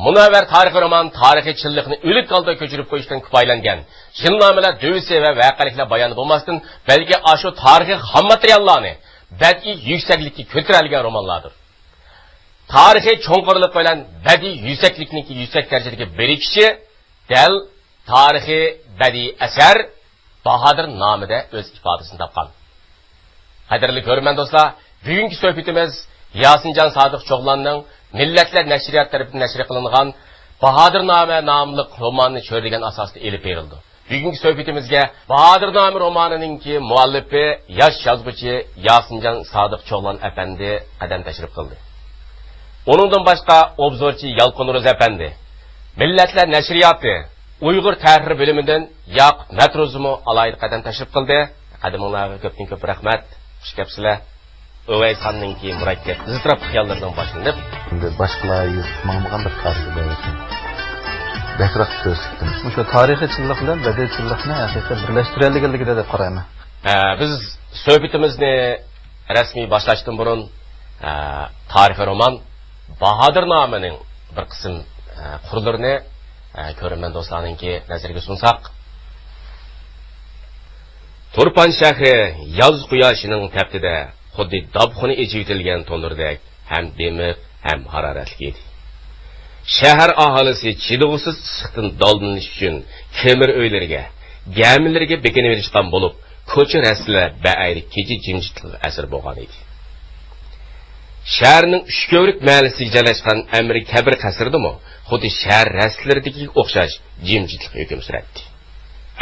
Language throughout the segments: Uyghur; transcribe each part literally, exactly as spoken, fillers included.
مۇنەۋۋەر تارىخىي رومان تارىخىي چىنلىقنى ئۆلۈك ھالدا كۆچۈرۈپ قويۇشتىن كۇپايىلەنگەن، جىننامىلەر دۆۋىسى ۋە ۋەقەلىكلەر بايانى بولماستىن، بەلكى ئاشۇ تارىخىي خام ماتېرىياللارنى بەدىئىي يۈكسەكلىككە كۆتۈرەلىگەن رومانلاردۇر. تارىخىي چوڭقۇرلۇق بىلەن بەدىئىي يۈكسەكلىكنىڭكى يۈكسەك دەرىجىدىكى بىرىكىشى دەل تارىخىي بەدىئىي ئەسەر باھادىر نامىدە ئۆز ئىپادىسىنى تاپقان. قەدىرلىك كۆرۈرمەن دوستلار، بۈگۈنكى سۆھبىتىمىز ياسىنجان سادىق چوغلاننىڭ مىللەتلەر نەشرىيات تەرىپىدىن نەشر قىلىنغان باھادىرنامە ناملىق روماننى چۆرىدىگەن ئاساستا ئېلىپ بېرىلىدۇ. بۈگۈنكى سۆھبىتىمىزگە باھادىرنامە رومانىنىڭكى مۇئەللىپى، ياش يازغۇچى ياسىنجان سادىق چوغلان ئەپەندى قەدەم تەشرىپ قىلدى. ئۇنىڭدىن باشقا، ئوبزورچى يالقۇن روزى ئەپەندى، مىللەتلەر نەشرىياتى ئۇيغۇر تەھرىر بۆلۈمىدىن ياقۇپ مەتروزىمۇ ئالاھىدە قەدەم تەشرىپ قىلدى. قەدىمىڭلارغا كۆپتىن كۆپ رەھمەت. خۇش كەپسىلەر. ئۆۋەيساننىڭكى مۇرەككەپ، ئىزتىراپلىق خىياللىرىدىن باشلىنىپ، ئەمدى باشقىلار يېزىپ ماڭمىغان بىر تارىخىي دەۋر. بەكرەك كۆرسەتتىم. مۇشۇ تارىخىي چىنلىق بىلەن بەدىئىي چىنلىقنى ھەقىقەتەن بىرلەشتۈرەلىگەنلىكىدە دەپ قارايمەن. ئە، بىز سۆھبىتىمىزنى رەسمىي باشلاشتىن بۇرۇن، ئە، تارىخىي رومان باھادىرنامىنىڭ بىر قىسىم، ئە، قۇرلىرىنى، ئە، كۆرۈرمەن دوستلارنىڭكى نەزىرىگە سۇنساق. تۇرپان شەھىرى ياز قۇياشىنىڭ تەپتىدە خۇددى داپخۇنى ئېچىۋېتىلگەن تونۇردەك ھەم دىمىق، ھەم ھارارەتلىك ئىدى. شەھەر ئاھالىسى چىدىغۇسىز ئىسسىقتىن دالدىلىنىش ئۈچۈن كۆمۈر ئۆيلىرىگە، گەمىلىرىگە بېكىنىۋېلىشقان بولۇپ، كوچا رەستىلەر بەئەينى كېچە جىمجىتلىقىغا ئەسىر بولغان ئىدى. شەھەرنىڭ ئۈچ كۆۋرۈك مەھەللىسىگە جايلاشقان ئەمىر كەبىر قەسرىدىمۇ خۇددى شەھەر رەستىلىرىدىكىگە ئوخشاش جىمجىتلىق ھۆكۈم سۈرەتتى.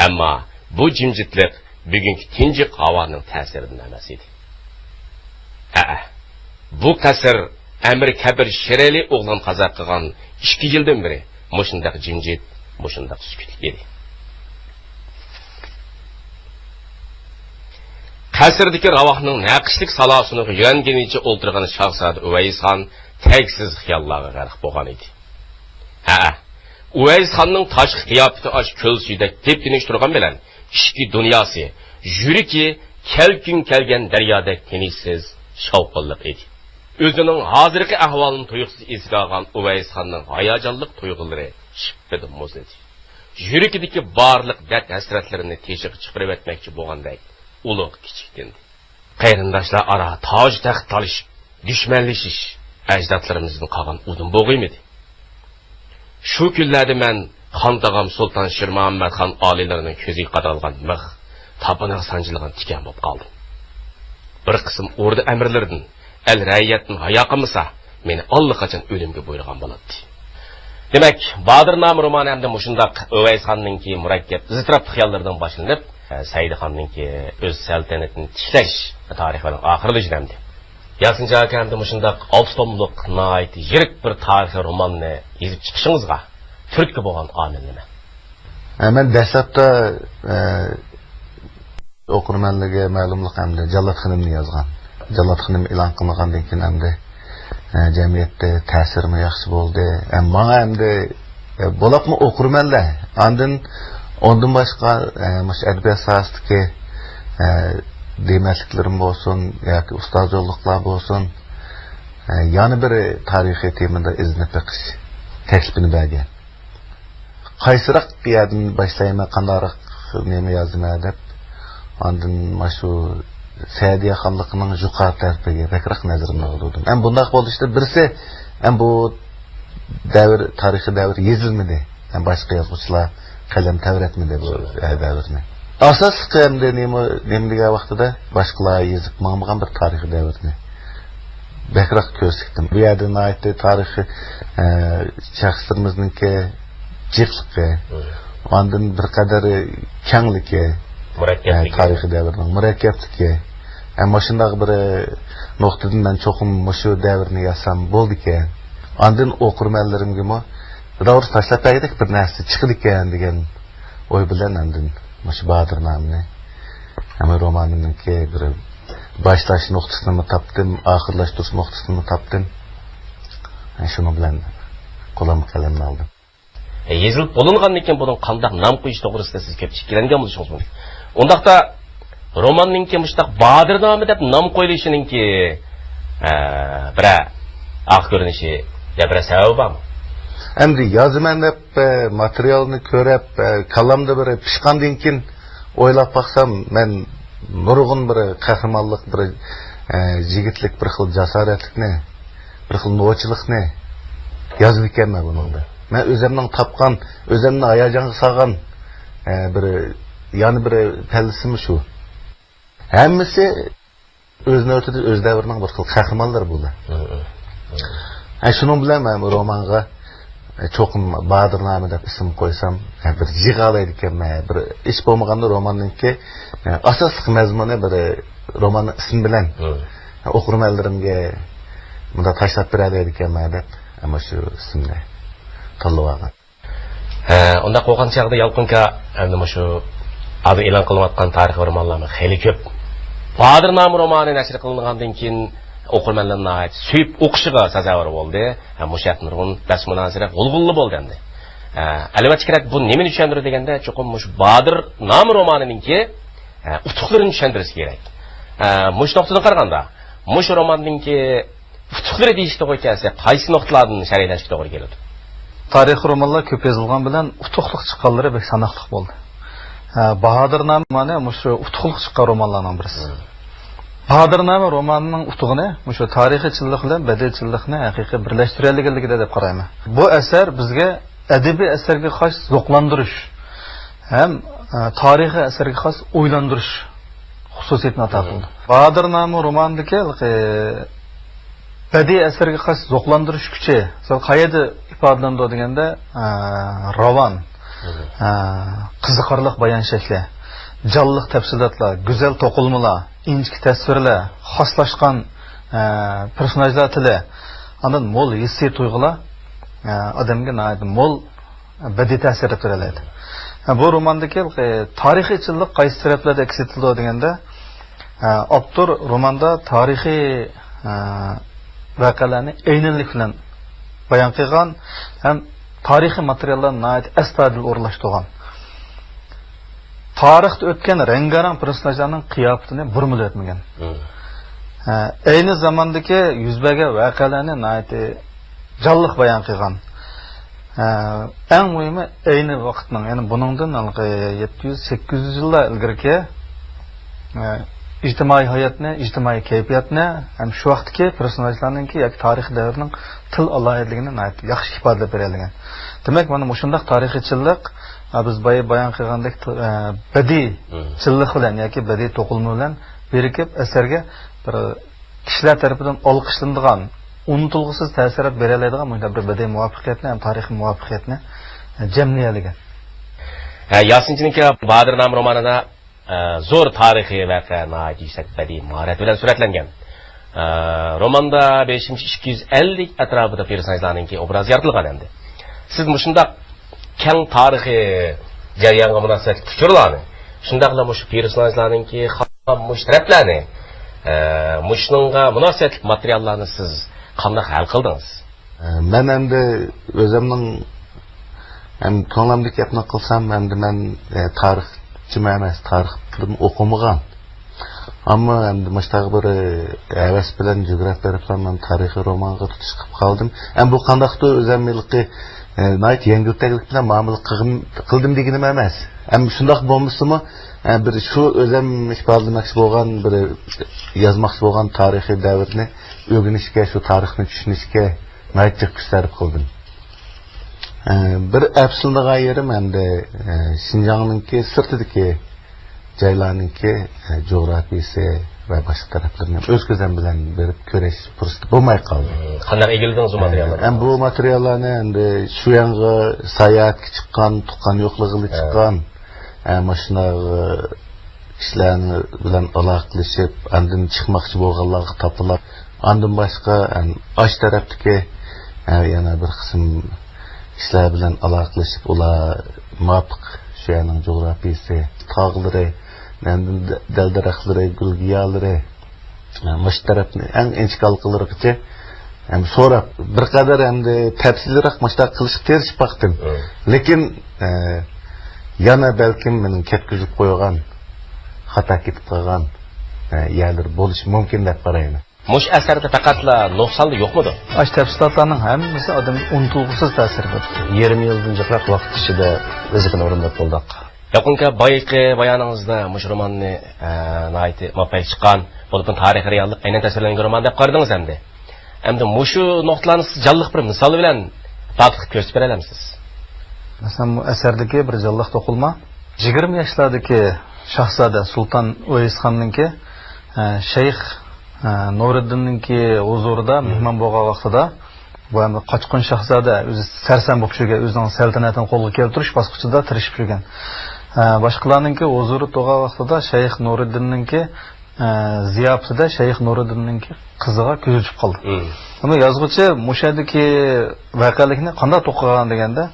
ئەمما بۇ جىمجىتلىق بۈگۈنكى تىنچلىق ھاۋانىڭ تەسىرىدىن ئەمەس ئىدى. ھەئە، بۇ قەسىر ئەمىر كەبىر شېرئەلى ئوغلان قازا قىلغان ئىككى يىلدىن بېرى مۇشۇنداق جىمجىت، مۇشۇنداق سۈكۈتلۈك ئىدى. قەسىردىكى راۋاقنىڭ نەقىشلىك سالاسۇنىغا يۆلەنگىنىچە ئولتۇرغان شاھزادە ئۇۋەيسخان تەگسىز خىياللارغا غەرق بولغان ئىدى. ھەئە، ئۇۋەيسخاننىڭ تاشقى قىياپىتى ئاشۇ كۆل سۈيىدەك تېپتىنىش تۇرغان بىلەن، ئىچكى دۇنياسى، يۈرىكى كەلكۈن كەلگەن دەريادەك تىنچسىز، شاۋقۇنلۇق ئىدى. ئۆزىنىڭ ھازىرقى ئەھۋالىنى تۇيۇقسىز ئېسىگە ئالغان ئۇۋەيسخاننىڭ ھاياجانلىق تۇيغۇلىرى شىپپىدە مۇزلىدى. يۈرىكىدىكى بارلىق دەرد-ھەسرەتلىرىنى تېشىغا چىقىرىۋەتمەكچى بولغاندەك ئۇلۇغ كىچىكتىندى. قېرىنداشلار ئارا تاج-تەخت تالىشىپ، دۈشمەنلىشىش ئەجدادلىرىمىزدىن قالغان ئۇدۇم بوغىمىدى؟ شۇ كۈنلەردە مەن خان تاغام سۇلتان شىرمۇھەممەتخان ئالىيلىرىنىڭ كۆزىگە قادالغان مىخ، تاپىنىغا سانجىلغان تىكەن بولۇپ قالدىم. بىر قىسىم ئوردا ئەمىرلىرىدىن، ئەل رەئىيەتتىن ھايا قىلمىسا، مېنى ئاللىقاچان ئۆلۈمگە بۇيرۇغان بولاتتى. دېمەك، بادىرنامە رومانى ئەمدى مۇشۇنداق ئۆۋەيسخاننىڭكى مۇرەككەپ، ئىزتىراپلىق خىياللىرىدىن باشلىنىپ، سەئىدخاننىڭكى ئۆز سەلتەنىتىنى تىكلەش تارىخىنىڭ ئاخىرلىشىدۇ ئەمدى. ياسىنجان ئاكا، ئەمدى مۇشۇنداق ئالتە توملۇق ناھايىتى يىرىك بىر تارىخىي روماننى يېزىپ چىقىشىڭىزغا تۈرتكە بولغان ئامىل نېمە؟ ئە، مەن دەسلەپتە، ئە، ئوقۇرمەنلەرگە مەلۇملۇق ئەمدى جاللات خېنىمنى يازغان. جاللات خېنىم ئېلان قىلىنغاندىن كېيىن ئەمدى، ئە، جەمئىيەتتە تەسىرىمۇ ياخشى بولدى. ئە، ماڭا ئەمدى، ئە، بولۇپمۇ ئوقۇرمەنلەر. ئاندىن ئۇندىن باشقا، ئە، مۇشۇ ئەدەبىيات ساھەسىدىكى، ئە، دېمەتلىكلىرىم بولسۇن ياكى ئۇستاز يوللۇقلار بولسۇن، ئە، يەنە بىر تارىخىي تېمىدا ئىزدىنىپ بېقىش تەكلىپىنى بەرگەن. قايسىراق يەردىن باشلايمەن، قانداقراق نېمە يازىمەن دەپ، ئاندىن مانا شۇ سەئىدىيە خانلىقىنىڭ يۇقىرى تەرىپىگە بەكرەك نەزىرىمنى ئاغدۇردۇم. ھەم بۇنداق بولۇشتا بىرسى، ھەم بۇ دەۋر، تارىخىي دەۋر يېزىلمىدى. ھەم باشقا يازغۇچىلار قەلەم تەۋرەتمىدى بۇ دەۋرنى. ئاساسلىقى ئەمدى نېمە، نېمە دېگەن ۋاقتىدا باشقىلار يېزىپ ماڭمىغان بىر تارىخىي دەۋرنى بەكرەك كۆرسەتتىم. بۇ يەردە ناھايىتى تارىخىي، ئە، شەخسلىرىمىزنىڭكى جىقلىقى، مم. ئاندىن بىر قەدەر كەڭلىكى، مۇرەككەپلىكى. ئە، تارىخىي دەۋرنىڭ مۇرەككەپلىكى. ئە، مۇشۇنداق بىر، ئە، نۇقتىدىن مەن چوقۇم مۇشۇ دەۋرنى يازسام بولىدىكەن. ئاندىن ئوقۇرمەنلىرىمگىمۇ بىراۋ تاشلاپ بەرگۈدەك بىر نەرسە چىقىدىكەن دېگەن ئوي بىلەن ئاندىن مۇشۇ بادىرنامىنى، ھەم رومانىمنىڭكى بىر باشلاش نۇقتىسىنىمۇ تاپتىم، ئاخىرلاشتۇرۇش نۇقتىسىنىمۇ تاپتىم. شۇنىڭ بىلەن قولۇمغا قەلەمنى ئالدىم. يېزىلىپ بولۇنغاندىن كېيىن بۇنىڭ قانداق نام قويۇش توغرىسىدا سىز كۆپ ئىككىلەنگەن بولۇشىڭىز مۇمكىن. ئۇنداقتا روماننىڭكى مۇشۇنداق بادىرنامە دەپ نام قويۇلۇشىنىڭكى، ئە، بىرەر ئارقا كۆرۈنۈشى يا بىرەر سەۋەبى بارمۇ؟ ئەمدى يازىمەن دەپ، ئە، ماتېرىيالنى كۆرۈپ، ئە، كاللامدا بىر پىشقاندىن كېيىن ئويلاپ باقسام، مەن نۇرغۇن بىر قەھرىمانلىق، بىر، ئە، يىگىتلىك، بىر خىل جاسارەتلىكنى، بىر خىل نوچىلىقنى يازىدىكەنمەن بۇنىڭدا. مەن ئۆزۈمنىڭ تاپقان، ئۆزۈمنى ھاياجانغا سالغان، ئە، بىر يەنە بىر پەللىسىمۇ شۇ. ھەممىسى ئۆز نۆۋىتىدە ئۆز دەۋرىنىڭ بىر خىل قەھرىمانلىرى بۇلار. ھە، شۇنىڭ بىلەن مەن بۇ رومانغا، ئە، چوقۇم باھادىرنامە دەپ ئىسىم قويسام، ئە، بىر يىغالايدىكەنمەن، بىر ئىش بولمىغاندا روماننىڭكى، ئە، ئاساسلىق مەزمۇنى بىر، ئە، روماننىڭ ئىسمى بىلەن، ئە، ئوقۇرمەنلىرىمگە مۇنداق تاشلاپ بېرەلەيدىكەنمەن دەپ، ئە، مانا شۇ ئىسىمنى تاللىۋالغان. ھە، ئۇنداق بولغان چاغدا يالقۇنكا ئەمدى مۇشۇ ھازىر ئېلان قىلىنىۋاتقان تارىخىي رومانلارمۇ خېلى كۆپ. باھادىرنامە رومانى نەشر قىلىنغاندىن كېيىن ئوقۇرمەنلەر ناھايىتى سۆيۈپ ئوقۇشىغا سازاۋەر بولدى. ھەم مۇشۇ ھەقتە نۇرغۇن بەس-مۇنازىرە، غۇلغۇلا بولدى ئەمدى. ھە، ئەلۋەتتە كېرەك، بۇ نېمىنى چۈشەندۈرىدۇ دېگەندە، چوقۇم مۇشۇ باھادىرنامە رومانىنىڭكى، ھە، ئۇتۇقلىرىنى چۈشەندۈرۈش كېرەك. ھە، مۇشۇ نۇقتىدىن قارىغاندا، مۇشۇ روماننىڭكى ئۇتۇقلىرى دېيىشكە توغرا كەلسە، قايسى نۇقتىلاردىن شەرھلەشكە توغرا كېلىدۇ؟ تارىخىي رومانلار كۆپ يېزىلغان بىلەن ئۇتۇقلۇق چىققانلىرى بەك ساناقلىق بولدى. ھە، باھادىرنامە رومانى مۇشۇ ئۇتۇقلۇق چىققان رومانلارنىڭ بىرسى. باھادىرنامە رومانىنىڭ ئۇتۇقىنى مۇشۇ تارىخىي چىنلىق بىلەن بەدىئىي چىنلىقنى ھەقىقىي بىرلەشتۈرەلىگەنلىكىدە دەپ قارايمەن. بۇ ئەسەر بىزگە ئەدەبىي ئەسەرگە خاس زوقلاندۇرۇش ھەم، ئە، تارىخىي ئەسەرگە خاس ئويلاندۇرۇش خۇسۇسىيىتىنى ئاتا قىلىدۇ. باھادىرنامە رومانىدىكى ھېلىقى بەدىئىي ئەسەرگە خاس زوقلاندۇرۇش كۈچى، مىسال، قەيەردە ئىپادىلىنىدۇ دېگەندە، ئە، راۋان، ئە، قىزىقارلىق بايان شەكلى، جانلىق تەپسىلاتلار، گۈزەل توقۇلمىلار، ئىنچىكە تەسۋىرلەر، خاسلاشقان، ئە، پېرسوناژلار تىلى، ئاندىن مول ھېسسىي تۇيغۇلار، ئە، ئادەمگە ناھايىتى مول بەدىئىي تەسىر بېرەلەيدۇ. بۇ روماندىكى، ئە، تارىخىي چىنلىق قايسى تەرەپلەردە ئەكس ئېتىلىدۇ دېگەندە، ئە، ئاپتور روماندا تارىخىي، ئە، ۋەقەلەرنى ئەينەنلىك بىلەن بايان قىلغان ھەم تارىخىي ماتېرىياللارنى ناھايىتى ئەستايىدىل ئورۇنلاشتۇرغان. تارىختا ئۆتكەن رەڭگارەڭ پېرسوناژلارنىڭ قىياپىتىنى بۇرمىلىۋەتمىگەن. ھە، ئەينى زاماندىكى يۈز بەرگەن ۋەقەلەرنى ناھايىتى جانلىق بايان قىلغان. ھە، ئەڭ مۇھىمى ئەينى ۋاقىتنىڭ، يەنى بۇنىڭدىن ھېلىقى يەتتە يۈز، سەككىز يۈز يىللار ئىلگىرىكى، ھە، ئىجتىمائىي ھاياتنى، ئىجتىمائىي كەيپىياتنى ھەم شۇ ۋاقىتتىكى پېرسوناژلارنىڭكى ياكى تارىخىي دەۋرنىڭ تىل ئالاھىدىلىكىنى ناھايىتى ياخشى ئىپادىلەپ بېرەلىگەن. دېمەك، مانا مۇشۇنداق تارىخىي چىنلىق، ھە، بىز بايا بايان قىلغاندەك، ھە، بەدىئىي چىنلىق بىلەن ياكى بەدىئىي توقۇلما بىلەن بىرىكىپ، ئەسەرگە بىر كىشىلەر تەرىپىدىن ئالقىشلىنىدىغان، ئۇنتۇلغۇسىز تەسىرات بېرەلەيدىغان مۇنداق بىر بەدىئىي مۇۋەپپەقىيەتنى ھەم تارىخىي مۇۋەپپەقىيەتنى، ئە، جەملىيەلىگەن. ھە، ياسىنچىنىڭكى باھادىرنامە رومانىدا، ئە، زور تارىخىي ۋەقە ناھايىتى يۈكسەك بەدىئىي ماھارەت بىلەن سۈرەتلەنگەن. ئە، روماندا بېشىمچە ئىككى يۈز ئەللىك ئەتراپىدا پېرسوناژلارنىڭكى ئوبرازى يارىتىلغان ئەمدى. سىز مۇشۇنداق كەڭ تارىخىي جەريانغا مۇناسىۋەتلىك ئۇچۇرلارنى، شۇنداقلا مۇشۇ پېرسوناژلارنىڭكى خام مۇشۇ تەرەپلەرنى، ئە، مۇشۇنىڭغا مۇناسىۋەتلىك ماتېرىياللارنى سىز قانداق ھەل قىلدىڭىز؟ ئە، مەن ئەمدى ئۆزۈمنىڭ ھەم كۆڭلۈمدىكى گەپنى قىلسام، ئەمدى مەن، ئە، تارىخچىمۇ ئەمەس، تارىختىن ئوقۇمىغان. ئەمما ئەمدى مۇشتاق بىر، ئە، ھەۋەس بىلەن جۇغراپىيە تەرەپلەرنى مەن تارىخىي رومانغا تۇتۇش قىلىپ قالدىم. ئەمما بۇ قانداقتۇر ئۆزۈم ھېلىقى، ئە، ناھايىتى يەڭگىلتەكلىك بىلەن مۇئامىلە قىلغىن-، قىلدىم دېگىنىم ئەمەس. ئەمما شۇنداق بولمىسىمۇ، ئە، بىر شۇ ئۆزۈم ئىپادىلىمەكچى بولغان، بىر يازماقچى بولغان تارىخىي دەۋرنى ئۆگىنىشكە، شۇ تارىخنى چۈشىنىشكە ناھايىتى جىق كۈچ سەرپ قىلدىم. ئە، بىر ئەپسۇسلىنىدىغان يېرىم ئەمدى، ئە، شىنجاڭنىڭكى سىرتىدىكى جايلارنىڭكى، ئە، جۇغراپىيىسى ۋە باشقا تەرەپلىرىنى ئۆز كۆزۈم بىلەن بېرىپ كۆرۈش پۇرسىتى بولماي قالدى. مم، قانداق ئىگىلىدىڭىز ئۇ ماتېرىياللارنى؟ ئەم، بۇ ماتېرىياللارنى ئەمدى شۇ ياڭغا ساياھەتكە چىققان، تۇغقان يوقلىغىلى چىققان، ئە، ماشىنا، ئە، كىشىلەر بىلەن ئالاقىلىشىپ، ئاندىن چىقماقچى بولغانلارغا تاپىلاپ، ئاندىن باشقا، ئەم، ئاش تەرەپتىكى، ئە، يەنە بىر قىسىم كىشىلەر بىلەن ئالاقىلىشىپ، ئۇلار مۇۋاپىق شۇ يەرنىڭ جۇغراپىيىسى، تاغلىرى، ئاندىن دەل-دەرەخلىرى، گۈل-گىياھلىرى، مۇشۇ تەرەپنى ئەڭ ئىنچىكە ھالقىلىرىغىچە، ئەم، سوراپ، بىر قەدەر ئەمدى تەپسىلىيرەك مۇشۇنداق قىلىشقا تىرىشىپ باقتىم. مم. لېكىن، ئە، يەنە بەلكىم مېنىڭ كەتكۈزۈپ قويغان، خاتا كېتىپ قالغان، ئە، يەرلىرى بولۇشى مۇمكىن دەپ قارايمەن. مۇشۇ ئەسەردە پەقەتلا نۇقسانلا يوقمىدۇ؟ ئاشۇ تەپسىلاتلارنىڭ ھەممىسى ئادەمگە ئۇنتۇلغۇسىز تەسىر بېرىدۇ. يېرىم يىلدىن جىقراق ۋاقىت ئىچىدە ۋەزىپىنى ئورۇنداپ بولدۇق. ياقۇنكى بايىقى بايانىڭىزدا مۇشۇ روماننى، ئە، ناھايىتى مۇۋەپپەقىيەتلىك چىققان، بولۇپمۇ تارىخىي رېئاللىق ئەينەن تەسۋىرلەنگەن رومان دەپ قارىدىڭىز ئەمدى. ئەمدى مۇشۇ نۇقتىلارنى سىز جانلىق بىر مىسال بىلەن پاكىتلىق كۆرسىتىپ بېرەلەمسىز؟ مەسىلەن، بۇ ئەسەردىكى بىر جانلىق توقۇلما. يىگىرمە ياشلاردىكى شاھزادە سۇلتان ئۇۋەيسخاننىڭكى، ئە، شەيخ، ئە، نۇرىدىننىڭكى ھۇزۇرىدا مېھمان بولغان ۋاقتىدا، بۇ ئەمدى قاچقۇن شاھزادە، ئۆزى سەرسان بولۇپ يۈرگەن، ئۆزىنىڭ سەلتەنىتىنى قولغا كەلتۈرۈش باسقۇچىدا تىرىشىپ يۈرگەن. ئە، باشقىلارنىڭكى ھۇزۇرىدا تۇرغان ۋاقتىدا شەيخ نۇرىدىننىڭكى، ئە، زىياپىتىدە شەيخ نۇرىدىننىڭكى قىزىغا كۆزى چۈشۈپ قالدى. ئەمما يازغۇچى مۇشۇ يەردىكى ۋەقەلىكنى قانداق توقۇغان دېگەندە،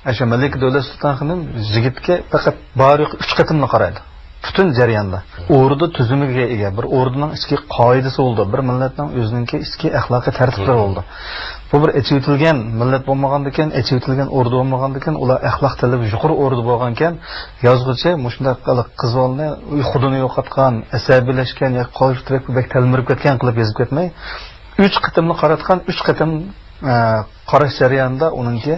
ئاشۇ مەلىكە دۆلەت سۇلتان خېنىم يىگىتكە پەقەت بار يوق ئۈچ قېتىملا قارايدۇ. پۈتۈن جەرياندا. ئوردا تۈزۈمىگە ئىگە، بىر ئوردىنىڭ ئىچكى قائىدىسى بولىدۇ. بىر مىللەتنىڭ ئۆزىنىڭكى ئىچكى ئەخلاقىي تەرتىپلىرى بولىدۇ. بۇ بىر ئېچىۋېتىلگەن مىللەت بولمىغاندىكىن، ئېچىۋېتىلگەن ئوردا بولمىغاندىكىن، ئۇلار ئەخلاق تەلىپى يۇقىرى ئوردا بولغانكەن، يازغۇچى مۇشۇنداق قىز بالىنى خۇدىنى يوقاتقان، ئەسەبىيلەشكەن ياكى قالپا تىرەككە بەك تەلمۈرۈپ كەتكەن قىلىپ يېزىپ كەتمەي، ئۈچ قېتىملا قاراتقان، ئۈچ قېتىم، ئە، قاراش جەريانىدا ئۇنىڭكى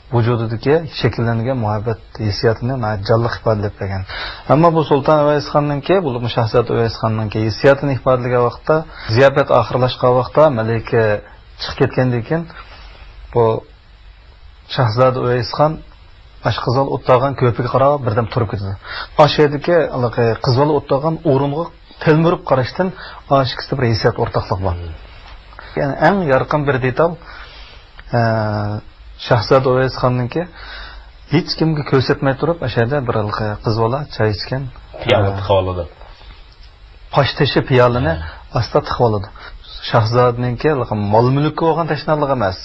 ۋۇجۇدىدىكى شەكىللەنگەن مۇھەببەت ھېسسىياتىنى ناھايىتى جانلىق ئىپادىلەپ بەرگەن. ئەمما بۇ سۇلتان ئۇۋەيسخاننىڭكى، بولۇپمۇ شاھزادە ئۇۋەيسخاننىڭكى ھېسسىياتىنى ئىپادىلىگەن ۋاقىتتا، زىياپەت ئاخىرلاشقان ۋاقىتتا مەلىكە چىقىپ كەتكەندىن كېيىن، بۇ شاھزادە ئۇۋەيسخان ئاشۇ قىز بالا ئولتۇرغان كۆرپىگە قاراپ بىردەم تۇرۇپ كېتىدۇ. ئاشۇ يەردىكى ھېلىقى قىز بالا ئولتۇرغان ئورۇنغا تەلمۈرۈپ قاراشتىن ئاشۇ ئىككىسىدە بىر ھېسسىيات ئورتاقلىق بار. يەنى ئەڭ يارقىن بىر دېتال، ئە، شاھزادە ئۇۋەيسخاننىڭكى ھېچكىمگە كۆرسەتمەي تۇرۇپ، ئاشۇ يەردە بىر ھېلىقى قىز بالا چاي ئىچكەن. پىيالە تىقىۋالىدۇ. پاش تېشى پىيالىنى ئاستا تىقىۋالىدۇ. شاھزادىنىڭكى مال-مۈلۈككە بولغان تەشنالىق ئەمەس.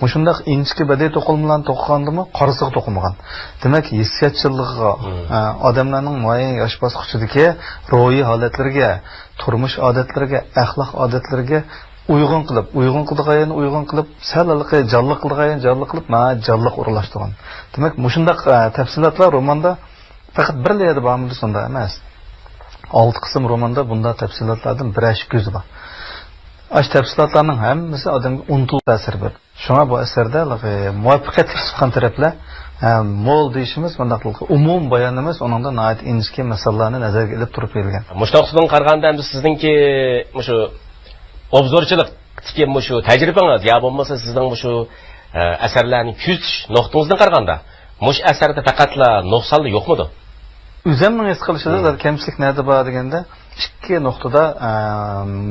مۇشۇنداق ئىنچىكە بەدىئىي توقۇلمىلارنى توقۇغاندىمۇ قارىسىغا توقۇمىغان. دېمەك، ھېسسىياتچىللىقىغا، ئە، ئادەملەرنىڭ مۇئەييەن ياش باسقۇچىدىكى روھىي ھالەتلىرىگە، تۇرمۇش ئادەتلىرىگە، ئەخلاق ئادەتلىرىگە ئۇيغۇن قىلىپ، ئۇيغۇن قىلىدىغان يەرنى ئۇيغۇن قىلىپ، سەل ھېلىقى جانلىق قىلىدىغان يەرنى جانلىق قىلىپ، ناھايىتى جانلىق ئورۇنلاشتۇرغان. دېمەك، مۇشۇنداق، ئە، تەپسىلاتلار روماندا پەقەت بىرلا يەردە بارمىدى، شۇنداق ئەمەس. ئالتە قىسىم روماندا بۇنداق تەپسىلاتلاردىن بىرەر ئىككى يۈزى بار. ئاشۇ تەپسىلاتلارنىڭ ھەممىسى ئادەمگە ئۇنتۇلۇش تەسىرى بېرىدۇ. شۇڭا بۇ ئەسەردە مۇۋەپپەقىيەتلىك چىققان تەرەپلەر، ھە، مول دېيىشىمىز، مۇنداق ئومۇمىي بايانىمىز ئۇنىڭدا ناھايىتى ئىنچىكە مەسىلىلەرنى نەزەرگە ئېلىپ تۇرۇپ بېرىلگەن. مۇشۇ نۇقتىدىن قارىغاندا، ئەمدى سىزنىڭكى مۇشۇ ئوبزورچىلىق تىكى مۇشۇ تەجرىبىڭىز يا بولمىسا سىزنىڭ مۇشۇ، ئە، ئەسەرلەرنى كۆزىتىش نۇقتىڭىزدىن قارىغاندا، مۇشۇ ئەسەردە پەقەتلا نۇقسانلا يوقمۇدۇ؟ ئۆزۈمنىڭ ھېس قىلىشىدا زادى كەمچىلىك نەدە بار دېگەندە، ئىككى نۇقتىدا، ئە،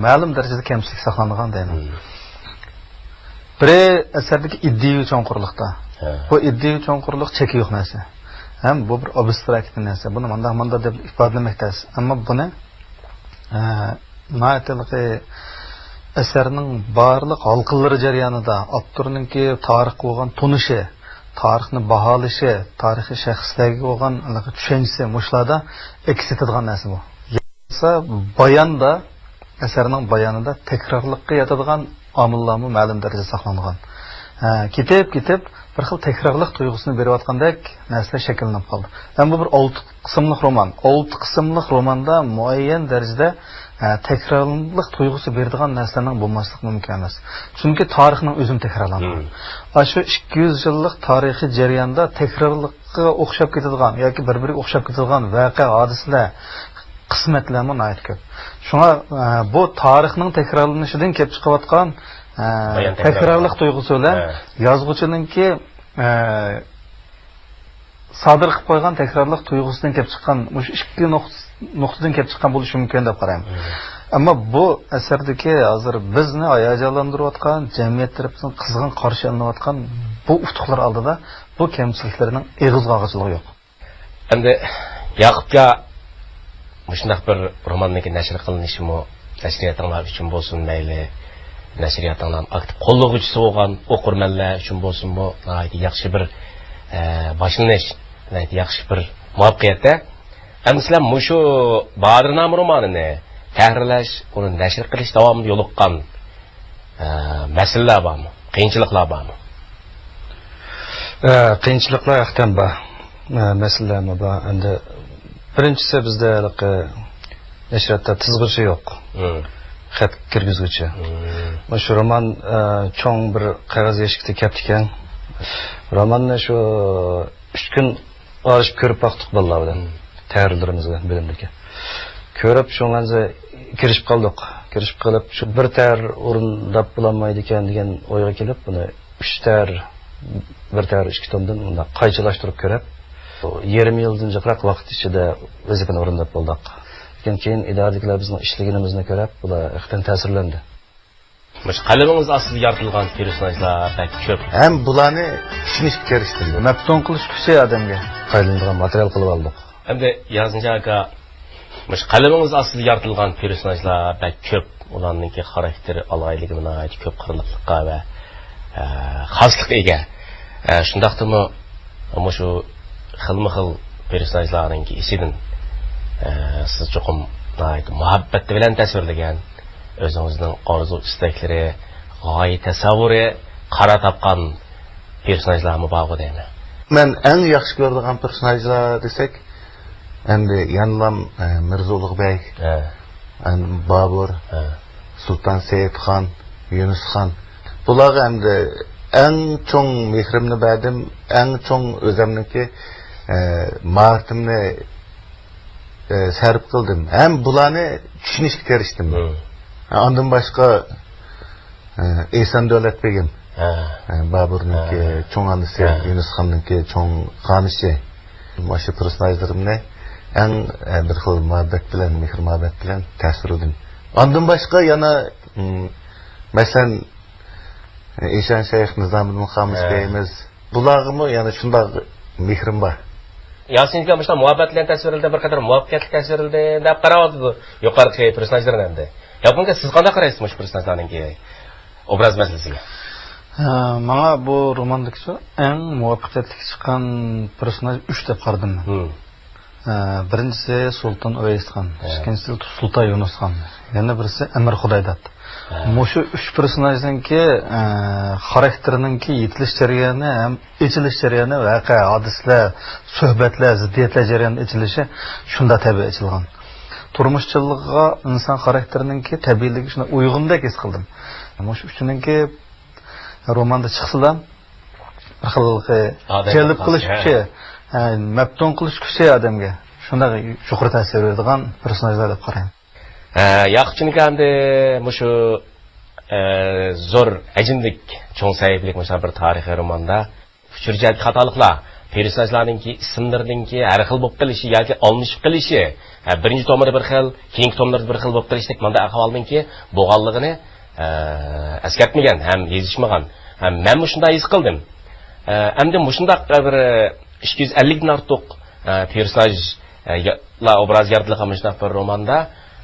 مەلۇم دەرىجىدە كەمچىلىك ساقلانغان دەيمەن. بىرى ئەسەردىكى ئىدىيەۋى چوڭقۇرلۇقتا. بۇ ئىدىيەۋى چوڭقۇرلۇق چېكى يوق نەرسە. ھەم بۇ بىر ئابستراكت نەرسە. بۇنى مانداق، مانداق دەپ ئىپادىلىمەك تەس. ئەمما بۇنى، ئە، ناھايىتى ئەسەرنىڭ بارلىق ھالقىلىرى جەريانىدا ئاپتورنىڭكى تارىخقا بولغان تونۇشى، تارىخنى باھالىشى، تارىخىي شەخسلەرگە بولغان چۈشەنچىسى مۇشۇلاردا ئەكس ئېتىدىغان نەرسە بۇ. يوقسا باياندا، ئەسەرنىڭ بايانىدا تەكرارلىققا ياتىدىغان ئامىللارمۇ مەلۇم دەرىجىدە ساقلانغان. ھە، كېتىپ، كېتىپ، بىر خىل تەكرارلىق تۇيغۇسىنى بېرىۋاتقاندەك نەرسىلەر شەكىللىنىپ قالدى. ئەمما بۇ بىر ئالتە قىسىملىق رومان. ئالتە قىسىملىق روماندا مۇئەييەن دەرىجىدە، ھە، تەكرارلىق تۇيغۇسى بېرىدىغان نەرسىلەرنىڭ بولماسلىقى مۇمكىن ئەمەس. چۈنكى تارىخنىڭ ئۆزىمۇ تەكرارلانغان. ئاشۇ ئىككى يۈز يىللىق تارىخىي جەرياندا تەكرارلىققا ئوخشاپ كېتىدىغان ياكى بىر-بىرىگە ئوخشاپ كېتىدىغان ۋەقە، ھادىسىلەر، قىسمەتلەرمۇ ناھايىتى كۆپ. شۇڭا، ئە، بۇ تارىخنىڭ تەكرارلىنىشىدىن كېلىپ چىقىۋاتقان، ئە، بايان تەكرارلىق تۇيغۇسى بىلەن يازغۇچىنىڭكى، ئە، سادىر قىلىپ قويغان تەكرارلىق تۇيغۇسىدىن كېلىپ چىققان، مۇشۇ ئىككى نۇقت-، نۇقتىدىن كېلىپ چىققان بولۇشى مۇمكىن دەپ قارايمەن. ئەمما بۇ ئەسەردىكى ھازىر بىزنى ھاياجانلاندۇرۇۋاتقان، جەمئىيەت تەرىپىدىن قىزغىن قارشى ئېلىنىۋاتقان بۇ ئۇتۇقلار ئالدىدا بۇ كەمچىلىكلەرنىڭ ئېغىز قاغىچىلىقى يوق. ئەمدى ياقۇپكا مۇشۇنداق بىر روماننىڭكى نەشر قىلىنىشىمۇ نەشرىياتىڭلار ئۈچۈن بولسۇن مەيلى، نەشرىياتىڭلارنىڭ ئاكتىپ قوللىغۇچىسى بولغان ئوقۇرمەنلەر ئۈچۈن بولسۇنمۇ ناھايىتى ياخشى بىر، ئە، باشلىنىش، ناھايىتى ياخشى بىر مۇۋەپپەقىيەت-تە. ئەمدى سىلەر مۇشۇ بادىرنامە رومانىنى تەھرىرلەش، ئۇنى نەشر قىلىش داۋامىدا يولۇققان ئە، مەسىلىلەر بارمۇ؟ قىيىنچىلىقلار بارمۇ؟ ئە، قىيىنچىلىقلار ھەقتىن بار. ئە، مەسىلىلەرمۇ بار. ئەمدى بىرىنچىسى، بىزدە ھېلىقى نەشرىياتتا تىزغۇچى يوق. خەت كىرگۈزگۈچى. مم. مۇشۇ رومان، ئە، چوڭ بىر قەغەز يەشىكتە كەپتىكەن. روماننى شۇ ئۈچ كۈن ئارىلىشىپ كۆرۈپ باقتۇق بالىلار بىلەن. مم. تەھرىرلىرىمىز بىلەن بىلىمدىكى. كۆرۈپ، شۇنىڭ بىلەن كىرىشىپ قالدۇق. كىرىشىپ قېلىپ، شۇ بىر تەھرىر ئورۇنداپ بولالمايدىكەن دېگەن ئويغا كېلىپ، بۇنى ئۈچ تەر، بىر تەر ئىككى تومدىن مۇنداق قايچىلاشتۇرۇپ كۆرۈپ، يېرىم يىلدىن جىقراق ۋاقىت ئىچىدە ۋەزىپىنى ئورۇنداپ بولدۇق. لېكىن كېيىن ئىدارىدىكىلەر بىزنىڭ ئىشلىگىنىمىزنى كۆرۈپ، بۇلار ھەقىقەتەن تەسىرلەندى. مۇشۇ قەلىمىڭىز ئاستىدا يارىتىلغان پېرسوناژلار بەك كۆپ. ھەم بۇلارنى چۈشىنىشكە تىرىشتىم. مەپتۇن قىلىش كۈچى ئادەمگە. پايدىلىنىدىغان ماتېرىيال قىلىۋالدۇق. ئەمدى ياسىنجان ئاكا، مۇشۇ قەلىمىڭىز ئاستىدا يارىتىلغان پېرسوناژلار بەك كۆپ. ئۇلارنىڭكى خاراكتېر ئالاھىدىلىكى ناھايىتى كۆپ قىرلىقلىققا ۋە، ئە، خاسلىققا ئىگە. ئە، شۇنداقتىمۇ مۇشۇ خىلمۇ خىل پېرسوناژلارنىڭكى ئىچىدىن، ئە، سىز چوقۇم ناھايىتى مۇھەببەت بىلەن تەسۋىرلىگەن، ئۆزىڭىزنىڭ ئارزۇ ئىستەكلىرى، غايە تەسەۋۋۇرى قارا تاپقان پېرسوناژلارمۇ بارغۇ دەيمەن. مەن ئەڭ ياخشى كۆرىدىغان پېرسوناژلار دېسەك، ئەمدى يەنىلام، ئە، مىرزا ئۇلۇغبەگ، ھە. ئەمدى بابۇر، ھە. سۇلتان سەئىدخان، يۇنۇسخان. بۇلارغا ئەمدى ئەڭ چوڭ مېھرىمنى بەردىم، ئەڭ چوڭ ئۆزەمنىڭكى، ئە، ماھارىتىمنى، ئە، سەرپ قىلدىم. ھەم بۇلارنى چۈشىنىشكە تىرىشتىم. مم. ئاندىن باشقا، ئە، ئېھسان دۆلەت بېگىم. ھە. ئە، بابۇرنىڭكى ھە. چوڭ ئانىسى، ھە. يۇنۇسخاننىڭكى چوڭ خانىشى. مۇشۇ پېرسوناژلىرىمنى ئەڭ، ئە، بىر خىل مۇھەببەت بىلەن، مېھىر-مۇھەببەت بىلەن تەسۋىرلىدىم. ئاندىن باشقا يەنە، م، مەسىلەن، ئە، ئىشان شەيخ، نىزامىدىن خامۇش ھە. بەيمىز. بۇلارغىمۇ يەنە شۇنداق مېھرىم بار. ياسىن ئاكا مۇشۇنداق مۇھەببەت بىلەن تەسۋىرلىدى، بىر قەدەر مۇۋەپپەقىيەتلىك تەسۋىرلىدى دەپ قاراۋاتىدۇ يۇقىرىقى پېرسوناژلىرىنى ئەمدى. ياپونكا، سىز قانداق قارايسىز مۇشۇ پېرسوناژلارنىڭكى ئوبراز مەسىلىسىگە؟ ھە، ماڭا بۇ روماندىكى شۇ ئەڭ مۇۋەپپەقىيەتلىك چىققان پېرسوناژ ئۈچ دەپ قارىدىم مەن. ھىم. ھە، بىرىنچىسى سۇلتان ئۇۋەيسخان، ھە. ئىككىنچىسى سۇلتان يۇنۇسخان، يەنە بىرسى ئەمىر خۇدايداد. ھە. مۇشۇ ئۈچ پېرسوناژنىڭكى، ئە، خاراكتېرىنىڭكى يېتىلىش جەريانى ھەم ئېچىلىش جەريانى، ۋەقە، ھادىسىلەر، سۆھبەتلەر، زىددىيەتلەر جەريانىدا ئېچىلىشى شۇنداق تەبىئىي ئېچىلغان. تۇرمۇشچىللىقىغا ئىنسان خاراكتېرىنىڭكى تەبىئىيلىكىگە شۇنداق ئۇيغۇندەك ھېس قىلدىم. مۇشۇ ئۈچىنىڭكى روماندا چىقسىلا، بىر خىل جەلپ قىلىش كۈچى، ھە، مەپتۇن قىلىش كۈچى ئادەمگە شۇنداق يۇقىرى تەسىر بېرىدىغان پېرسوناژلار دەپ قارايمەن. ھە، ياقۇپجان ئاكا ئەمدى مۇشۇ، ئە، زور ھەجىملىك، چوڭ سەھىپىلىك مۇشۇنداق بىر تارىخىي روماندا ئۇچۇر جەھەتتىكى خاتالىقلار، پېرسوناژلارنىڭكى ئىسىملىرىنىڭكى ھەر خىل بولۇپ قېلىشى ياكى ئالمىشىپ قېلىشى، ھە، بىرىنچى تومىدا بىر خىل، كېيىنكى توملىرىدا بىر خىل بولۇپ قېلىشتەك مۇنداق ئەھۋالنىڭكى بولغانلىقىنى، ئە، ئەسكەرتمىگەن ھەم يېزىشمىغان. ھەم مەنمۇ شۇنداق ھېس قىلدىم. ئە، ئەمدى مۇشۇنداق بىر ئىككى يۈز ئەللىكتىن ئارتۇق، ئە، پېرسوناژ، ئە، يا-، لا ئوبراز يارىتىلغان مۇشۇنداق بىر روماندا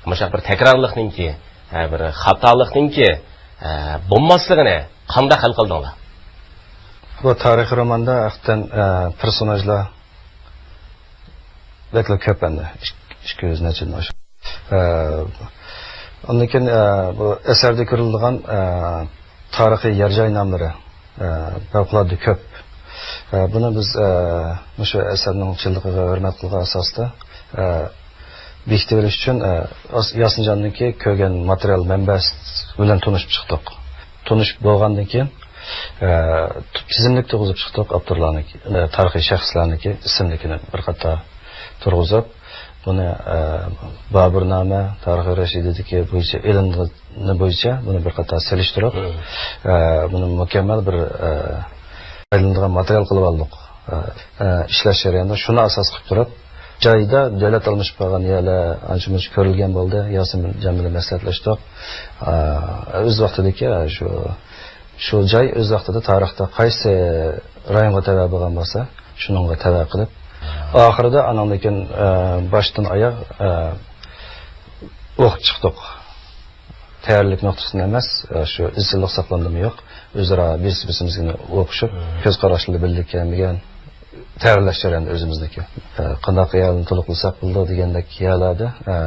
مۇشۇنداق بىر تەكرارلىقنىڭكى، ئە، بىر خاتالىقنىڭكى، ئە، بولماسلىقىنى قانداق ھەل قىلدىڭلار؟ بۇ تارىخىي روماندا ھەقىقەتەن، ئە، پېرسوناژلار بەكلا كۆپ ئەمدى. ئىك-، ئىككى يۈز نەچچىدىن ئاشۇ. ئە، ئاندىن كېيىن، ئە، بۇ ئەسەردە كۆرۈلىدىغان، ئە، تارىخىي يەر جاي ناملىرى، ئە، پەۋقۇلئاددە كۆپ. ئە، بۇنى بىز، ئە، مۇشۇ ئەسەرنىڭ چىنلىقىغا ھۆرمەت قىلغان ئاساستا، ئە، بېكىتىۋېلىش ئۈچۈن، ئە، ئاس-، ياسىنجاندىكى كۆرگەن ماتېرىيال مەنبەسى بىلەن تونۇشۇپ چىقتۇق. تونۇشۇپ بولغاندىن كېيىن، ئە، تىزىملىك تۇرغۇزۇپ چىقتۇق، ئاپتورلارنىڭكى، ئە، تارىخىي شەخسلەرنىڭكى ئىسىملىكىنى بىر قاتار تۇرغۇزۇپ، بۇنى، ئە، بابۇرنامە، تارىخى رەشىدىدىكى بويىچە ئېلىنغىنى بويىچە بۇنى بىر قاتار سېلىشتۇرۇپ، مم. ئە، بۇنى مۇكەممەل بىر، ئە، ئايلىنىدىغان ماتېرىيال قىلىپ ئالدۇق. ئە، ئە، ئىشلەش جەريانىدا شۇنى ئاساس قىلىپ تۇرۇپ، جايدا دۆلەت ئالمىشىپ قالغان يەرلەر ئانچە-مۇنچە كۆرۈلگەن بولدى. ياسىنجان بىلەن مەسلىھەتلەشتۇق. ئە، ئۆز ۋاقتىدىكى شۇ شۇ جاي ئۆز ۋاقتىدا تارىختا قايسى رايونغا تەۋە بولغان بولسا، شۇنىڭغا تەۋە قىلىپ، ئاخىرىدا ئانىڭدىن كېيىن، ئە، باشتىن ئاياغ، ئە، ئوقۇپ چىقتۇق. تەييارلىق نۇقتىسىدىن ئەمەس، ئە، شۇ ئىزچىللىق ساقلاندىمۇ يوق، ئۆزئارا بىرسى بىرسىمىزگە ئوخشىشىپ، كۆز قاراشلىرى بىللە كەلمىگەن، تەييارلاش جەريانىدا ئۆزىمىزنىڭكى، ئە، قانداق يەرلەرنى تولۇقلىساق بولىدۇ دېگەندەك يەرلەردە، ئە،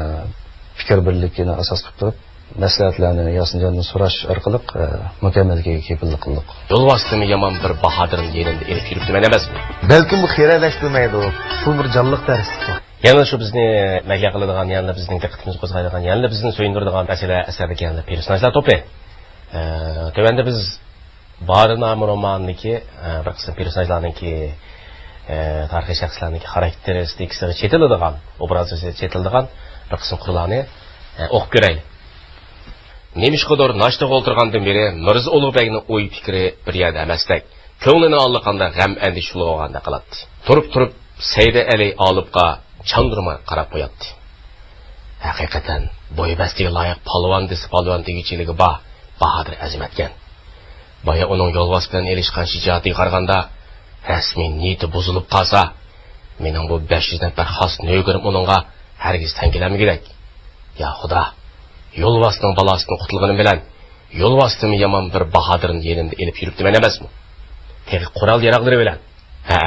پىكىر بىرلىكىنى ئاساس قىلىپ تۇرۇپ، مەسلىھەتلەرنى ياسىنجاندىن سوراش ئارقىلىق، ئە، مۇكەممەللىكىگە كېپىللىك قىلدۇق. يول ۋاسىتىمۇ يامان بىر باھادىرنى يېنىمدا ئېلىپ يۈرۈپتىمەن ئەمەسمۇ؟ بەلكىم بۇ خىرەلەشتۈرمەيدۇ. بۇ بىر جانلىق دەرس. يەنىلا شۇ بىزنى مەھلىيا قىلىدىغان، يەنىلا بىزنىڭ دىققىتىمىزنى قوزغايدىغان، يەنىلا بىزنى سۆيۈندۈرىدىغان مەسىلە ئەسەردىكى يەنىلا پېرسوناژلار توپى. ئە، تۆۋەندە بىز باھادىر نامى رومانىدىكى، ئە، بىر قىسىم پېرسوناژلارنىڭكى، ئە، تارىخىي شەخسلەرنىڭكى خاراكتېرىستىكىسىغا چېتىلىدىغان، ئوبرازىغا چېتىلىدىغان بىر قىسىم قۇرلارنى، ئە، ئوقۇپ كۆرەيلى. نېمىشقىدۇر ناشتىغا ئولتۇرغاندىن بېرى مىرزا ئۇلۇغ بەگنىڭ ئوي پىكرى بىر يەردە ئەمەستەك، كۆڭلىنى ئاللىقانداق غەم ئەندىشە چۇلغىغاندەك قىلاتتى. تۇرۇپ تۇرۇپ سەيدە ئەلى ئالىپقا چاندۇرماي قاراپ قوياتتى. ھەقىقەتەن بوي بەستىگە لايىق پالۋان دېسە پالۋان دېگۈچىلىكى بار، باھادىر ئەزىمەتكەن. بايا ئۇنىڭ يولۋاس بىلەن ئېلىشقان شىجائىتىگە قارىغاندا، رەسمىي نىيىتى بۇزۇلۇپ قالسا، مېنىڭ بۇ بەش يۈز نەپەر خاس نۆكىرىم ئۇنىڭغا ھەرگىز تەڭ كېلەلمىگۈدەك. يا خۇدا، يولۋاسنىڭ بالاسىدىن قۇتۇلغىنىم بىلەن يولۋاستىنمۇ يامان بىر باھادىرنى يېنىمدا ئېلىپ يۈرۈپتىمەن ئەمەسمۇ؟ تېخى قورال-ياراغلىرى بىلەن. ھە،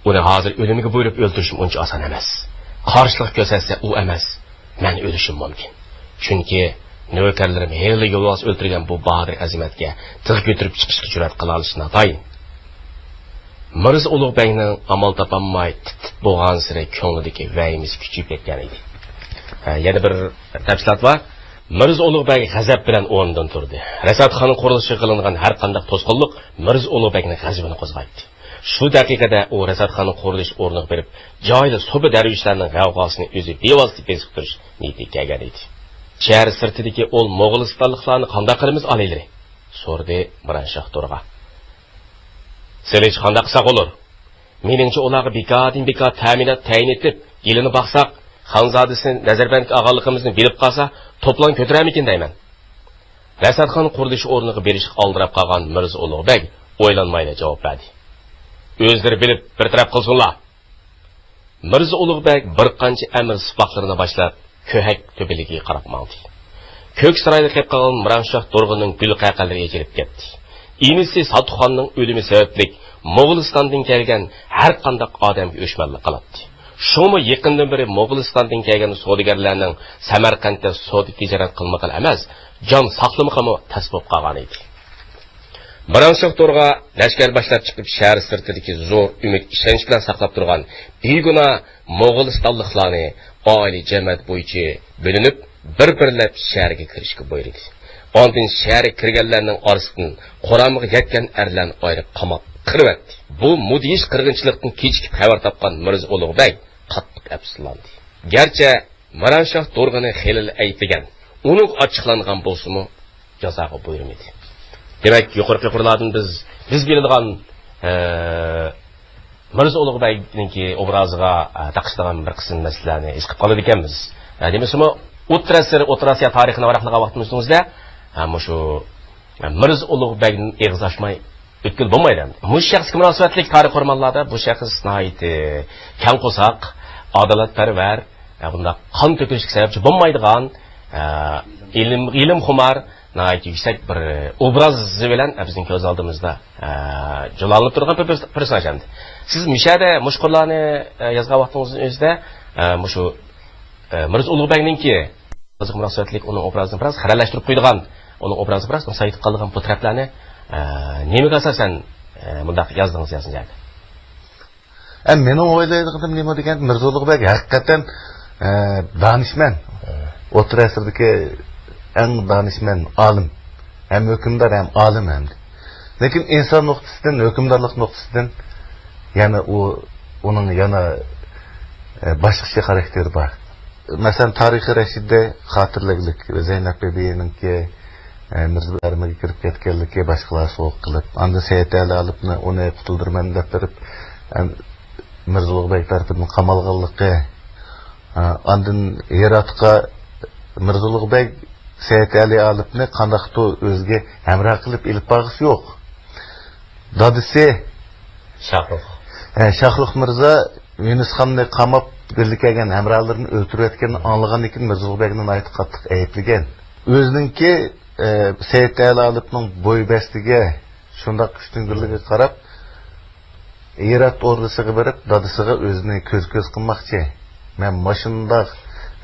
ئۇنى ھازىر ئۆلۈمگە بۇيرۇپ ئۆلتۈرۈشمۇ ئۇنچە ئاسان ئەمەس. قارشىلىق كۆرسەتسە ئۇ ئەمەس، مەن ئۆلۈشۈم مۇمكىن. چۈنكى نۆكەرلىرىم ھېلىلا يولۋاس ئۆلتۈرگەن بۇ باھادىر ئەزىمەتكە تىغ كۆتۈرۈپ چىقىشقا جۈرئەت قىلالىشى ناتايىن. مىرزا ئۇلۇغ بەگنىڭ ئامال تاپالماي تىت-تىت بولغانسېرى كۆڭلىدىكى ۋەھىمىسى كۈچىيىپ كەتكەن ئىدى. ھە، يەنە بىر تەپسىلات بار. مىرزا ئۇلۇغ بەگ غەزەپ بىلەن ئورنىدىن تۇردى. رەسەتخانا قۇرۇلۇشىغا قىلىنغان ھەر قانداق توسقۇنلۇق مىرزا ئۇلۇغ بەگنىڭ غەزىپىنى قوزغايتتى. شۇ دەقىقىدە ئۇ رەسەتخانا قۇرۇلۇش ئورنىغا بېرىپ، جايىدا سوپى دەرۋىشلەرنىڭ غەۋغاسىنى ئۆزى بىۋاسىتە بېسىقتۇرۇش نىيىتىگە كەلگەن ئىدى. شەھەر سىرتىدىكى ئول موغۇلىستانلىقلارنى قانداق قىلىمىز، ئالىيلىرى؟ سورىدى مىرانشاھ تورغا. سىلىچ قانداق قىلساق بولۇر؟ مېنىڭچە، ئۇلارغا بىكاردىن بىكار تەمىنات تەيىن ئېتىپ، يىلىنى باقساق، خانزادىسى نەزەربەندكە ئالغانلىقىمىزنى بىلىپ قالسا، توپلام كۆتۈرەرمىكىن دەيمەن. رەسەتخانا قۇرۇلۇش ئورنىغا بېرىشقا ئالدىراپ قالغان مىرزا ئۇلۇغ بەگ ئويلانمايلا جاۋاب بەردى. ئۆزلىرى بىلىپ بىر تەرەپ قىلسۇنلار. مىرزا ئۇلۇغ بەگ بىر قانچە ئەمىر سىپاھلىرىنى باشلاپ، كۆھەك تۆپىلىكىگە قاراپ ماڭدى. كۆك سارايدا قېلىپ قالغان مىرانشاھ تورغىنىڭ گۈل قەقەلىرى ئېچىلىپ كەتتى. ئىنىسى ساتۇخاننىڭ ئۆلۈمى سەۋەبلىك موغۇلىستاندىن كەلگەن ھەر قانداق ئادەمگە ئۆچمەنلىك قىلاتتى. شۇڭىمۇ يېقىندىن بېرى موغۇلىستاندىن كەلگەن سودىگەرلەرنىڭ سەمەرقەنتتە سودا تىجارەت قىلمىقىلا ئەمەس، جان ساقلىمىقىمۇ تەس بولۇپ قالغان ئىدى. مىرانشاھ تورغا لەشكەر باشلاپ چىقىپ، شەھەر سىرتىدىكى زور ئۈمىد ئىشەنچ بىلەن ساقلاپ تۇرغان بىگۇناھ موغۇلىستانلىقلارنى ئائىلە جەمەت بويىچە بۆلۈنۈپ، بىر-بىرلەپ شەھەرگە كىرىشكە بۇيرۇدى. ئاندىن شەھەرگە كىرگەنلەرنىڭ ئارىسىدىن قۇرامىغا يەتكەن ئەرلەرنى ئايرىپ قاماپ قىرىۋەتتى. بۇ مۇدھىش قىرغىنچىلىقتىن كېچىكىپ خەۋەر تاپقان مىرزا ئۇلۇغ بەگ قاتتىق ئەپسۇسلاندى. گەرچە مىرانشاھ تورغىنى خېلىلا ئەيىبلىگەن، ئۇنىڭغا ئاچچىقلانغان بولسىمۇ، جازاغا بۇيرۇمىدى. دېمەك، يۇقىرىقى قۇرلاردىن بىز، بىز بىلىدىغان، ئە، مىرزا ئۇلۇغ بەگنىڭكى ئوبرازىغا، ئە، تاقىشىدىغان بىر قىسىم مەسىلىلەرنى ھېس قىلىپ قالىدىكەنمىز. ئە، دېمىسىمۇ، ئوتتۇرا ئەسىر، ئوتتۇرا ئاسىيا تارىخىنى ۋاراقلىغان ۋاقتىمىزنىڭ ئۆزىدە، ئە، مۇشۇ، ئە، مىرزا ئۇلۇغ بەگدىن ئېغىز ئاچماي ئۆتكىلى بولمايدۇ ئەمدى. مۇشۇ شەخسكە مۇناسىۋەتلىك تارىخىي ئورمانلاردا بۇ شەخس ناھايىتى كەڭ قورساق، ئادالەتپەرۋەر، ئە، بۇنداق قان تۆكۈلۈشكە سەۋەبچى بولمايدىغان، ئە، ئىلىم، ئىلىمخۇمار، ناھايىتى يۈكسەك بىر ئوبرازى بىلەن، ئە، بىزنىڭ كۆز ئالدىمىزدا، ئە، جۇلالىنىپ تۇرغان بىر پېرس-، پېرسوناژ ئەمدى. سىز مۇشۇ يەردە مۇشۇ قۇرلارنى، ئە، يازغان ۋاقتىڭىزنىڭ ئۆزىدە، ئە، مۇشۇ، ئە، مىرزا ئۇلۇغ بەگنىڭكى ئوبرازىغا مۇناسىۋەتلىك ئۇنىڭ ئوبرازىنى بىراز خىرەللەشتۈرۈپ قويىدىغان، ئۇنىڭ ئوبرازىغا بىراز نۇقسان يېتىپ قالىدىغان بۇ تەرەپلەرنى، ئە، نېمىگە ئاساسەن، ئە، مۇنداق يازدىڭىز، يازغان يەردە؟ ئە، مېنىڭ ئويلايدىغىنىم نېمە دېگەندە، مىرزا ئۇلۇغ بەگ ھەقىقەتەن، ئە، دانىشمەن. ھە. ئوتتۇرا ئەسىردىكى ئەڭ دانىشمەن ئالىم. ھەم ھۆكۈمدار، ھەم ئالىم ھەم. لېكىن ئىنسان نۇقتىسىدىن، ھۆكۈمدارلىق نۇقتىسىدىن يەنە ئۇ، ئۇنىڭ يەنە، ئە، باشقىچە خاراكتېرى بار. مەسىلەن، تارىخى رەشىدە خاتىرىلىگۈلۈك زەينەپ بىبىنىڭكى، ئە، مىرزا ئەرمىگە كىرىپ كەتكەنلىكى، باشقىلار سوۋغا قىلىپ، ئاندىن سەئىد ئەلى ئالىپنى ئۇنى قۇتۇلدۇرىمەن دەپ بېرىپ، ئە، مىرزا ئۇلۇغ بەگ تەرىپىدىن قامالغانلىقى، ئە، ئاندىن ھىراتقا مىرزا ئۇلۇغ بەگ سەئىد ئەلى ئالىپنى قانداقتۇر ئۆزىگە ھەمراھ قىلىپ ئېلىپ بارغۇسى يوق. دادىسى شاھرۇخ. ھە، شاھرۇخ مىرزا يۇنۇسخاننى قاماپ، بىللە كەلگەن ھەمراھلىرىنى ئۆلتۈرۈۋەتكەننى ئاڭلىغاندىن كېيىن، مىرزا ئۇلۇغ بەگنى ناھايىتى قاتتىق ئەيىبلىگەن. ئۆزىنىڭكى، ئە، سەئىد ئەلى ئالىپنىڭ بوي بەستىگە، شۇنداق كۈچتۈڭگۈرلۈكىگە قاراپ، ھىرات ئوردىسىغا بېرىپ، دادىسىغا ئۆزىنى كۆز-كۆز قىلماقچى. مەن ماشۇنداق،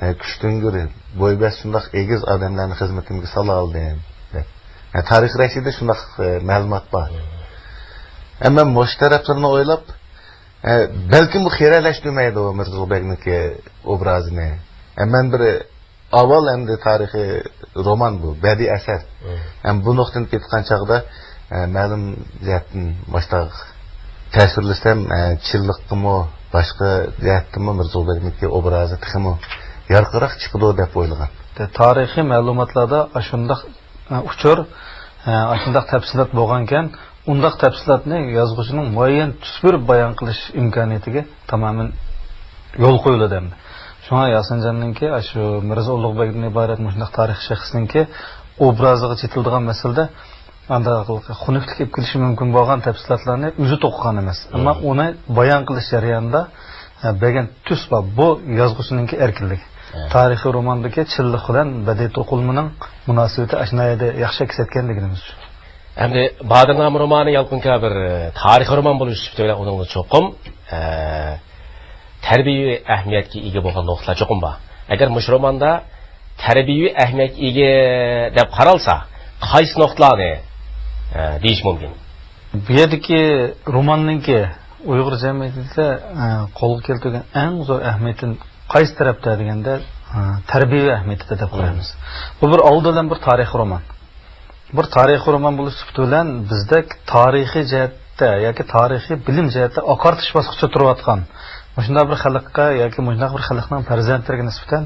ئە، كۈچتۈڭگۈر، بوي بەست شۇنداق ئېگىز ئادەملەرنى خىزمىتىمگە سالالىدىم، دەپ. ھە، تارىخ رەشىدە شۇنداق، ئە، مەلۇمات بار. ھە، مەن مۇشۇ تەرەپلىرىنى ئويلاپ، ئە، بەلكىم بۇ خىرەلەشتۈرمەيدۇ مىرزا ئۇلۇغبەگنىڭكى ئوبرازىنى. ئە، مەن بىر ئاۋۋال ئەمدى تارىخىي رومان بۇ، بەدىئىي ئەسەر. مم. ھەم بۇ نۇقتىدىن كېتىدىغان چاغدا، ئە، مەلۇم جەھەتتىن باشتا تەسىرلىسەم، ئە، چىنلىققىمۇ، باشقا جەھەتتىنمۇ مىرزا ئۇلۇغبەگنىڭكى ئوبرازى تېخىمۇ يارقىراق چىقىدۇ دەپ ئويلىغان. تارىخىي مەلۇماتلاردا ئاشۇنداق، ئە، ئۇچۇر، ئە، ئاشۇنداق تەپسىلات بولغانكەن، ئۇنداق تەپسىلاتنى يازغۇچىنىڭ مۇئەييەن تۈس بېرىپ بايان قىلىش ئىمكانىيىتىگە تامامەن يول قويۇلىدۇ ئەمدى. شۇڭا ياسىنجاننىڭكى، ئاشۇ مىرزا ئۇلۇغبەگدىن ئىبارەت مۇشۇنداق تارىخىي شەخسنىڭكى ئوبرازىغا چېتىلىدىغان مەسىلىدە ئانداق خۇنۈكلۈك ئېلىپ كېلىشى مۇمكىن بولغان تەپسىلاتلارنى ئۆزى توقۇغان ئەمەس. ئەمما مم. ئۇنى بايان قىلىش جەريانىدا، ئە، بەرگەن تۈس بار. بۇ يازغۇچىنىڭكى ئەركىنلىكى. ھە. تارىخىي روماندىكى چىنلىق بىلەن بەدىئىي توقۇلمىنىڭ مۇناسىۋىتى ئاشۇ ناھىيەدە ياخشى ئەكس ئەتكەن دېگىنىمىز ئۈچۈن. ئەمدى باھادىرنامە رومانى يالقۇنكا بىر، ئە، تارىخىي رومان بولۇش سۈپىتى بىلەن ئۇنىڭغا چوقۇم، ئە، تەربىيەۋى ئەھمىيەتكە ئىگە بولغان نۇقتىلار چوقۇم بار. ئەگەر مۇشۇ روماندا تەربىيەۋى ئەھمىيەتكە ئىگە دەپ قارالسا، قايسى نۇقتىلارنى، ئە، دېيىش مۇمكىن؟ بۇ يەردىكى روماننىڭكى ئۇيغۇر جەمئىيىتىدە، ئە، قولغا كەلتۈرگەن ئەڭ زور ئەھمىيىتى قايسى تەرەپتە دېگەندە، ئە، تەربىيەۋى ئەھمىيىتىدە دەپ قارايمىز. بۇ بىر ئالدى بىلەن بىر تارىخىي رومان. بىر تارىخىي رومان بولۇش سۈپىتى بىلەن بىزدەك تارىخىي جەھەتتە ياكى تارىخىي بىلىم جەھەتتە ئاقارتىش باسقۇچىدا تۇرۇۋاتقان مۇشۇنداق بىر خەلققە ياكى مۇشۇنداق بىر خەلقنىڭ پەرزەنتلىرىگە نىسبەتەن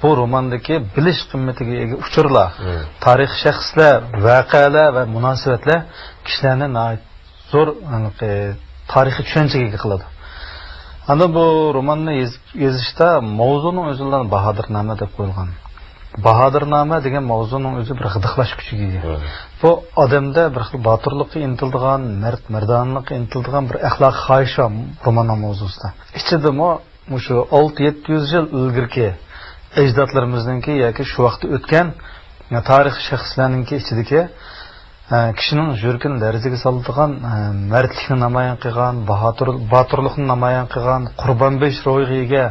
بۇ روماندىكى بىلىش قىممىتىگە ئىگە ئۇچۇرلار، مم. تارىخىي شەخسلەر، ۋەقەلەر ۋە مۇناسىۋەتلەر كىشىلەرنى ناھايىتى زور، ھېلىقى، تارىخىي چۈشەنچىگە ئىگە قىلىدۇ. ئاندىن بۇ روماننى يېزىپ، يېزىشتا ماۋزۇنىڭ ئۆزىلا باھادىرنامە دەپ قويۇلغان. باھادىرنامە دېگەن ماۋزۇنىڭ ئۆزى بىر غىدىقلاش كۈچىگە ئىگە. مم. بۇ ئادەمدە بىر خىل باتۇرلۇققا ئىنتىلىدىغان، مەرد مەردانىلىققا ئىنتىلىدىغان بىر ئەخلاقىي خاھىش بار روماننىڭ ماۋزۇسىدا. ئىچىدىمۇ مۇشۇ ئالتە يەتتە يۈز يىل ئىلگىرىكى ئەجدادلىرىمىزنىڭكى ياكى شۇ ۋاقىتتا ئۆتكەن تارىخىي شەخسلەرنىڭكى ئىچىدىكى، ئە، كىشىنىڭ يۈرىكىنى لەرزىگە سالىدىغان، ئە، مەردلىكنى نامايان قىلغان، باتۇر-، باتۇرلۇقنى نامايان قىلغان، قۇربان بېرىش روھىغا ئىگە،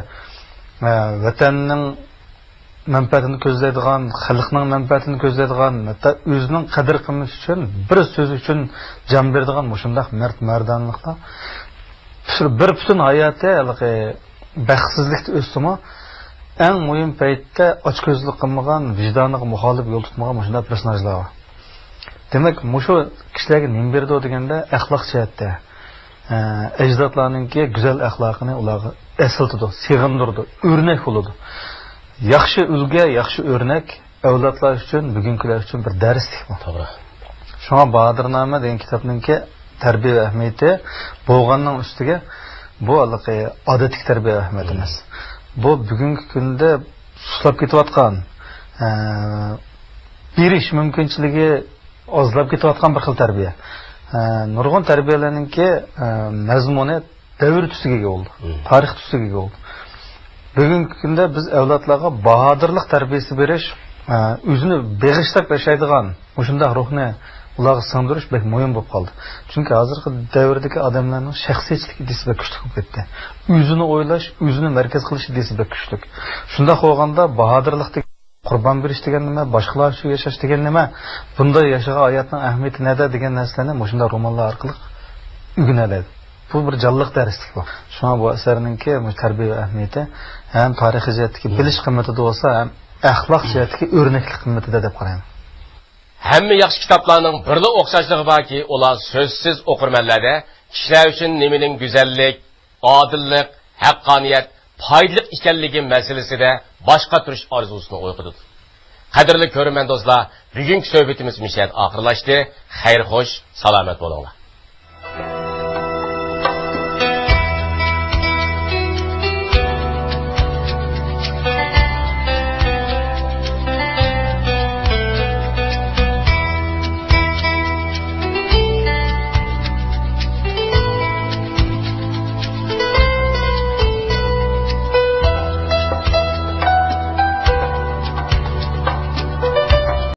ئە، ۋەتەننىڭ مەنپەئەتىنى كۆزلەيدىغان، خەلقنىڭ مەنپەئەتىنى كۆزلەيدىغان، ھەتتا ئۆزىنىڭ قەدىر-قىممىتى ئۈچۈن، بىر سۆزى ئۈچۈن جان بېرىدىغان مۇشۇنداق مەرد-مەردانىلىقلار بىر پۈتۈن ھاياتى ھېلىقى بەختسىزلىكتە ئۆتسىمۇ، ئەڭ مۇھىم پەيتتە ئاچكۆزلۈك قىلمىغان، ۋىجدانىغا مۇخالىپ يول تۇتمىغان مۇشۇنداق پېرسوناژلار بار. دېمەك، مۇشۇ كىشىلەرگە نېمە بېرىدۇ دېگەندە، ئەخلاق جەھەتتە، ئە، ئەجدادلارنىڭكى گۈزەل ئەخلاقىنى ئۇلارغا ئەسلىتىدۇ، سېغىندۇرىدۇ، ئۆرنەك بولىدۇ. ياخشى ئۈلگە، ياخشى ئۆرنەك ئەۋلادلار ئۈچۈن، بۈگۈنكىلەر ئۈچۈن بىر دەرسلىك بۇ. توغرا. شۇڭا باھادىرنامە دېگەن كىتابنىڭكى تەربىيە ئەھمىيىتى بولغاننىڭ ئۈستىگە، بۇ ھېلىقى ئادەتتىكى تەربىيە ئەھمىيىتى مم. ئەمەس. بۇ بۈگۈنكى كۈندە سۇسلاپ كېتىۋاتقان، ئە، بېرىش مۇمكىنچىلىكى ئازلاپ كېتىۋاتقان بىر خىل تەربىيە. ئە، نۇرغۇن تەربىيەلەرنىڭكى، ئە، مەزمۇنى دەۋر تۈسىگە ئىگە بولدى، مم. تارىخ تۈسىگە ئىگە بولدى. بۈگۈنكى كۈندە بىز ئەۋلادلارغا باھادىرلىق تەربىيەسى بېرىش، ئە، ئۆزىنى بېغىشلاپ ياشايدىغان مۇشۇنداق روھنى ئۇلارغا سىڭدۈرۈش بەك مۇھىم بولۇپ قالدى. چۈنكى ھازىرقى دەۋردىكى ئادەملەرنىڭ شەخسىيەتچىلىك ئىدىيىسى بەك كۈچلۈك بولۇپ كەتتى. ئۆزىنى ئويلاش، ئۆزىنى مەركەز قىلىش ئىدىيىسى بەك كۈچلۈك. شۇنداق بولغاندا باھادىرلىق دېگەن، قۇربان بېرىش دېگەن نېمە، باشقىلار ئۈچۈن ياشاش دېگەن نېمە، بۇنداق ياشىغان ھاياتنىڭ ئەھمىيىتى نەدە دېگەن نەرسىلەرنى مۇشۇنداق رومانلار ئارقىلىق ئۆگىنەلەيدۇ. بۇ بىر جانلىق دەرسلىك بۇ. شۇڭا بۇ ئەسەرنىڭكى مۇشۇ تەربىيە ئەھمىيىتى ھەم تارىخىي جەھەتتىكى مم. بىلىش قىممىتىدە بولسا، ھەم ئەخلاق جەھەتتىكى ئۆرنەكلىك قىممىتىدە دەپ قارايمەن. ھەممە ياخشى كىتابلارنىڭ بىرلا ئوخشاشلىقى باركى، ئۇلار سۆزسىز ئوقۇرمەنلەردە كىشىلەر ئۈچۈن نېمىنىڭ گۈزەللىك، ئادىللىق، ھەققانىيەت، پايدىلىق ئىكەنلىكى مەسىلىسىدە باش قاتۇرۇش ئارزۇسىنى ئويغىتىدۇ. قەدىرلىك كۆرۈرمەن دوستلار، بۈگۈنكى سۆھبىتىمىز مۇشۇ يەردە ئاخىرلاشتى. خەير خوش، سالامەت بولۇڭلار.